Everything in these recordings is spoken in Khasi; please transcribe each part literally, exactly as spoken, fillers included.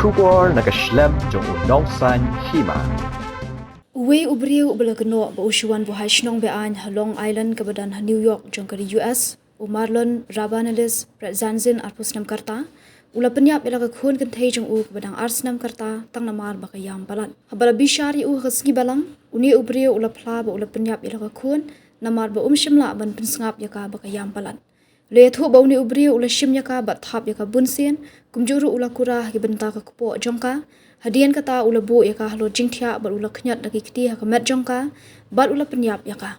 Khubor na ka shlem jong u Nongsaiñ Hima. Uwei u briew uba la kynnoh ba u shu wan buhai shnong be-aiñ ha Long Island kaba don ha New York jong ka ri U S, u Marlon Rabanales Pratzanzin, arphew snem ka rta, u la pynïap ïa la ka khun kynthei jong u kaba dang ar snem ka rta tang namar ba ka ïam palat. Haba la bishar ïa u ha ka sngi Balang, une u briew u la phla ba u la pynïap ïa la ka khun namar ba um shym lah ban pynsngap ïa ka ba ka ïam palat. La ïathuh ba une u briew u la shim ïa ka bad thap ïa ka bunsien, kumjuh ruh u la kura ha ki bynta ka kpoh jong ka. Hadien kata u la buh ïa ka halor jingthiah bad u la khñiot da ki kti ha ka met jong ka bad u la pynïap ïa ka.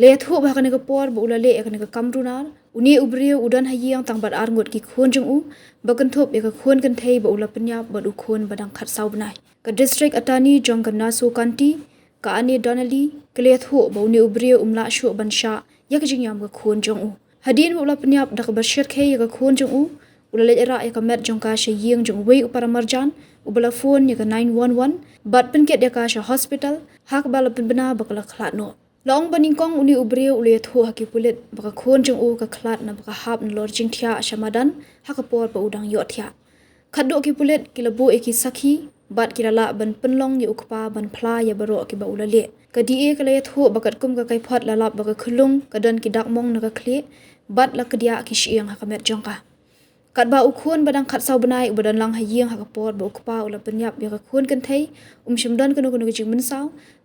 La ïathuh ba ha kane ka por ba u la leh ïa kane ka kam runar, une u briew u don ha ïing tang bad ar ngut ki khun jong u, ba kynthup ïa ka khun kynthei ba u la pynïap bad u khun ba dang khatsaw bnai. Ka District Attorney jong ka Nassau County, ka Anne Donnelly, ka la ïathuh ba une u briew um lah shuh ban shah ïa ka jingïam ka khun jong u. Hadien ba u la pynïap da kaba shyrkhei ïa ka khun jong u, u la leit rah ïa ka met jong ka sha ïing jong uwei u paramarjan, uba la phone ïa ka nine one one bad pynkit ïa ka sha hospital, ha kaba la pynbna ba ka la khlad noh. La ong ba nyngkong une u briew u la ïathuh ha ki pulit ba ka khun jong u ka khlad naba ka hap nalor jingthiah sha madan ha ka por ba u dang ïohthiah. Khatduh ki pulit ki la buh ïa ki sakhi bad ki la lah ban pynlong ïa u kpa ban phla ïa baroh kiba u la leh. Ka D A ka la ïathuh ba katkum ka kaiphod la lap ba ka khyllung ka don ki dak mong na ka khlieh bad la kdiah ki shyieng ha ka met jong ka. Katba u khun ba dang khatsaw bnai uba don lang ha ïing ha ka por ba u kpa u la pynïap ïa ka khun kynthei, um shym don kano kano ka jingmynsaw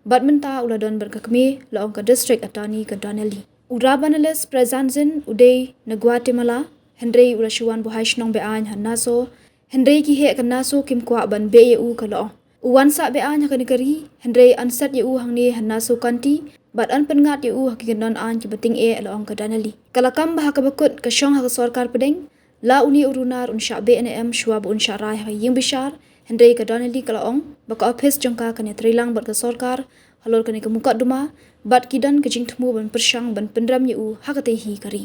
bad mynta u la don bad ka kmie, la ong ka District Attorney ka Donnelly. U Rabanales Pratzanzin u dei na Guatemala, hynrei u la shu wan buhai shnong be-aiñ ha Nassau, hynrei ki heh ka Nassau kim kwah ban beh ïa u, ka la ong. U wan sah be-aiñ ha kane ka ri, hynrei yn set ïa u hangne ha Nassau County bad yn pynngat ïa u ha ki kyndon aiñ kiba tyngeh, la ong ka Donnelly. Ka la kam ba ha kaba kut ka shong ha ka sorkar pdeng, la une u runar un shah beh ne em shuwa ba un shah rai ha ka ïing bishar, hynrei ka Donnelly ka la ong ba ka ophis jong ka kan ïatreilang bad ka sorkar halor kane ka mukotduma bad ki don ka jingthmu ban pyrshang ban pynrem ïa u ha katei hi ka ri.